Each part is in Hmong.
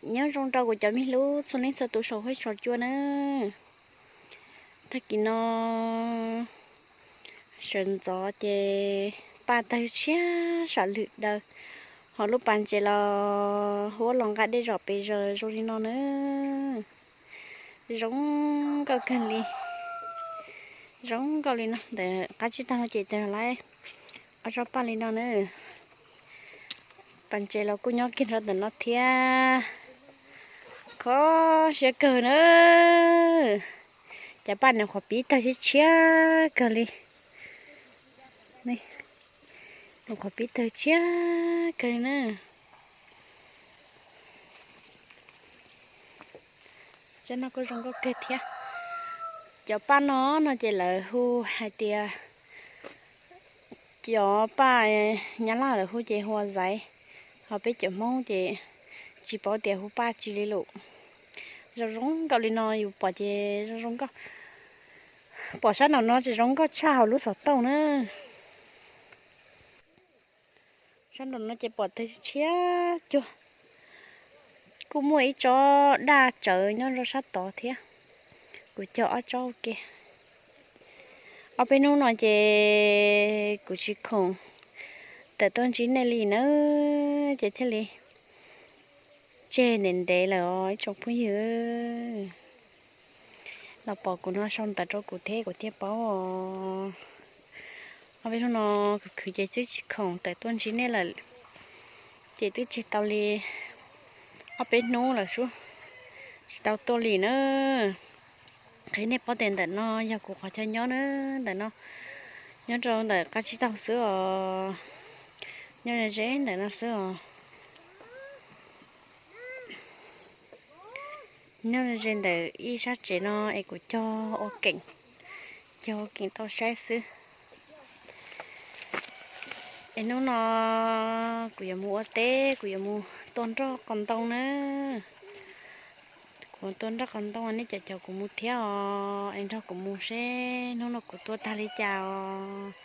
Nyob zoo rau kuv cov me hlub txhua leej txhua tus saum huab saum cua nawb. Tag kis no sawv ntxov ces paj tawg tshiab sam lwm daws, ho lub pas ntses los huab los nqa dej zom pes zaws zoo li no nawb. Zoo nkauj kawg li, zoo nkauj li no. Ntawm qab tsib taug no ces cog lawm ob tsob paj li no nawb. Pas ntses los kuj nyob kiag rau ntawm no thiab. Kho siab kawg na. Cov paj nyuam qhuav pib tawg tshiab tshiab kawg li. Nyuam qhuav pib tawg tshiab kawg li na. Tsob no kuj zoo nkauj kawg thiab. Cov paj no no ces lawv hu hais tias, cov paj Nyab Laj lawv hu ces hu ua zaiv, ho peb cov Hmoob ces tsis paub tias hu paj tsi li lawm. Zoo zoo nkauj li no yus pom ces zoo zoo nkauj. Pom sab nraum no tsis zoo nkauj tshaj hauv lub xov tooj na. Sab nraum no ces pom tawg tshiab cuag. Kuj muaj ib tsob daj tsawv nyob rau sab tod thiab. Kuv cog ob tsob ua ke. Ob peb hnub no ces kuv tsis khoom tawm tuaj ntsib nej li nawb, ces thiaj li tseg ntev ntev lawm os ib tsoom phooj ywg. Los pom kuv no sau ntawv rau kuv thiab kuv thiaj paub os. Ob peb hnub no kuv khwv ces twb tsis khoom tawm tuaj ntsib nej lawm, ces twb tseg tau li ob peb hnub lawm xwb, tsis tau tuaj li na. Qhia nej paub tias ntawm no yog kuv qhov chaw nyob na, ntawm no nyob rau ntawm qab tsib taug xwb os, nyob ze ze ntawm no xwb os. Nyob ze ntawm ib sab tsev no es kuv cog ua keem, cog ua keem tau saib xwb. Es hnub no kuv yuav mus ua teb, kuv yuav mus tua nroj qos ntoo na. Kuv tua nroj qos ntoo, nej cov caum kuv mus thiab os, es nrog kuv mus seb hnub no kuv tua tag li cas os.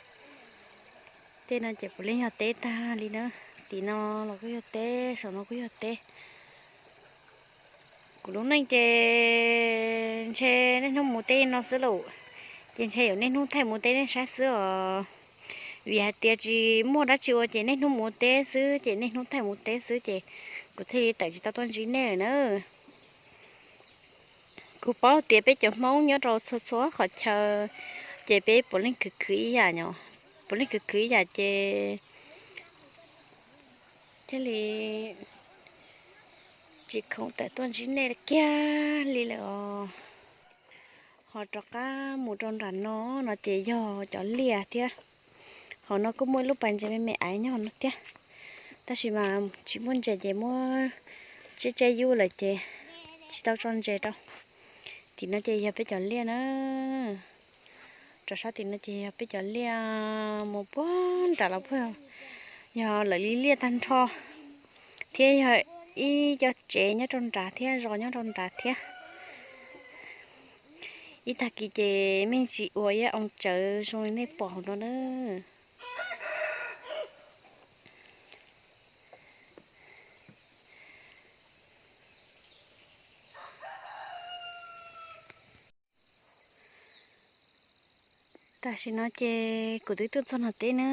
Tej no ces puav leej yog teb tag li na. Tim no los kuj yog teb, saum no kuj yog teb. Kuv lub neej ces ntshe niaj hnub mus teb no xwb lauj, ces ntshe yuav niaj hnub thaij mus teb nej saib xwb os. Vim hais tias tsis muaj dab tsi ua ces niaj hnub mus teb xwb, ces niaj hnub thaij mus teb xwb, ces kuv thiaj li tawm tsis tau tuaj ntsib nej lawm na. Kuv paub tias peb cov Hmoob nyob rau txhua txhua qhov chaw, ces peb puav leej khwv khwv ib yam, puav leej khwv khwv ib yam ces thiaj li tsis khoom tawm tuaj ntsib nej kiag li lawm os. Ho rov qab mus rau nram no, no ces yog cov liaj thiab. Hauv no kuj muaj ib lub pas ntses me me aiv nyob no thiab, tab sis mas tsis muaj ntses ces muab tseb tseb yub lawm ces tsis tau tso ntses rau. Tim no ces yog peb cov liaj na. Rau sab tim no ces yog peb cov liaj, mus puag nram los puag, yog lawv li liaj tag nrho, thiab yog ib co tsev nyob rau nrad thiab, zos nyob rau nrad thiab. Ib tag kis ces me ntsis ua ib oo tsawv zoo li nej pom hauv no na. Tam sim no ces kuv twb tuaj txog nram teb na,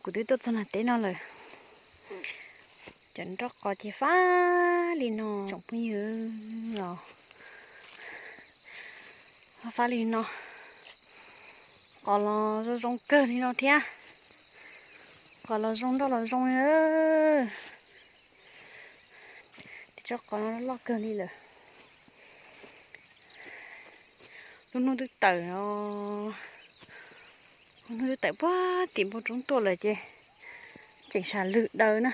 kuv twb tuaj txog nram teb no lawm. Cov nroj qos ces fab li no tsoom phooj ywg os, fab li no. Qos los zoo zoo kawg li no thiab, qos los zoo nroj los zoo li. Tsob qos no loj kawg li lawm. Lub hnub twb tawm os, lub hnub twb tawm puag tim npoo roob tuaj lawm ces tseem sam lwg daws na,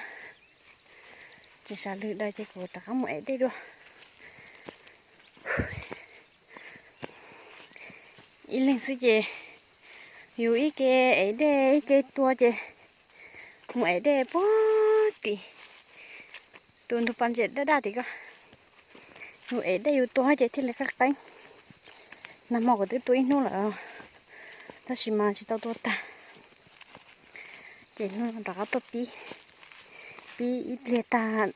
tseem sam lwg daws ces kuv rov qab mus ev dej dua. Ib leeg xwb ces yus ib ke ev dej ib ke tua ces mus ev dej puag tim tus ntug pas ntses daj daj tim ko. Yus ev dej yus tua ces thiaj li qeeb qeeb. Nag hmo kuv twb tua ib hnub lawm, tab sis mas tsis tau tua tag, ces hnub no rov qab tuaj pib, pib ib pliag tag,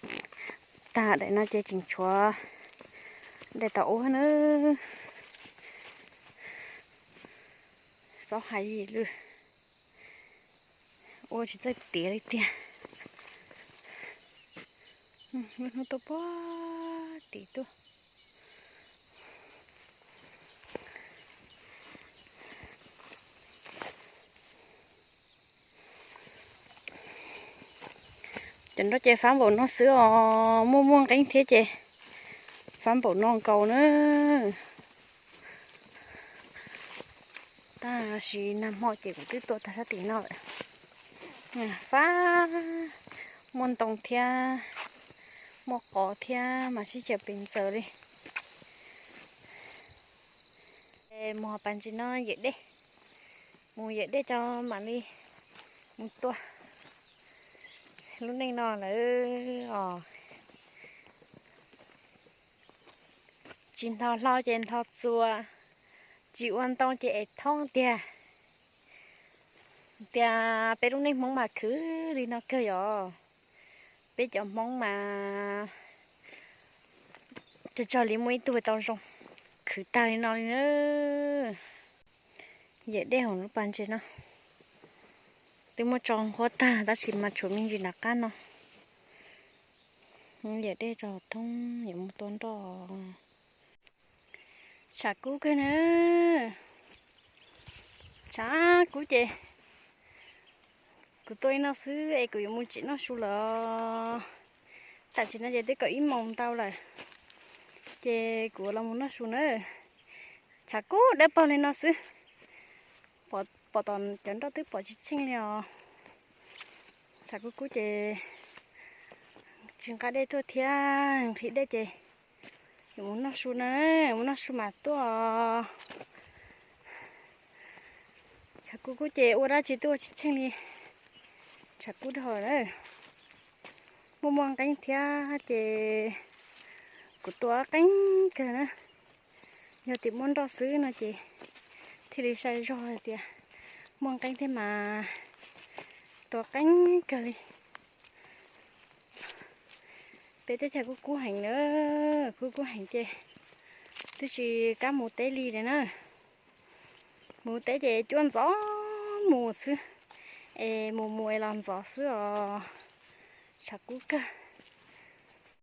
Tag daim no ces tseem tshuav daim tom ub na. Paub hais li lawm, ua tsis txawj tiav li tiag. Lub hnub tuaj puag tim tuaj. Cov nroj ces fab npaum no xwb os, muaj muaj nqeeb thiab ces fab npaum no nkaus na. Tab sis nag hmo ces kuv twb tua tag sab tim no lawm. Fab, muaj ntoo thiab, muaj qos thiab mas sib caws pes ntxaws li. Mus hauv pas ntsis no yawm dej, mus yawm dej tso mam li mus tua. Lub neej no lawm os, tsis nthos hlau ces nthos txuas, tsis ua ntoo ces es thoob tiag. Tias peb lub neej Hmoob mas khwv li no kawg yom. Peb cov Hmoob mas tso tsog li muaj ib tug tau zoo, khwv tag li no li na. Yawm dej hauv lub pas ntses no twb muab tso nqhuab tag tab sis mas tshuav me ntsis nram qab no. Yawm dej tso thoob yuav mus tua nroj. Tshav kub kawg na. Tshav kub ces kuv tua li no xwb es kuv yuav mus tsev noj su lawm. Tam sim no ces twb kaum ib moos ntau lawm, ces kuv los mus noj su na. Tshav kub dawb paug li no xwb, pom tom cov nroj twb pom tsis tsheej li os. Tshav kub kub ces tsis nqa dej tuaj thiab, nqhis dej ces yuav mus noj su na, mus noj su mam tuaj. Tshav kub kub ces ua dab tsi twb ua tsis tsheej li, tshav kub dhau lawm. Muaj muaj nqeeb thiab ces kuv tua qeeb kawg na. Yog tias muaj nroj xwb no ces thiaj li sai zog hais tias muaj nqeeb thiab mas tua qeeb kawg li. Peb teb chaws kub kub heev na, kub kub heev ces twb tsis kam mus teb li lawm na. Mus teb ces cuab ntxov mus xwb, es mus mus es los ntxov xwb os. Tshav kub kawg.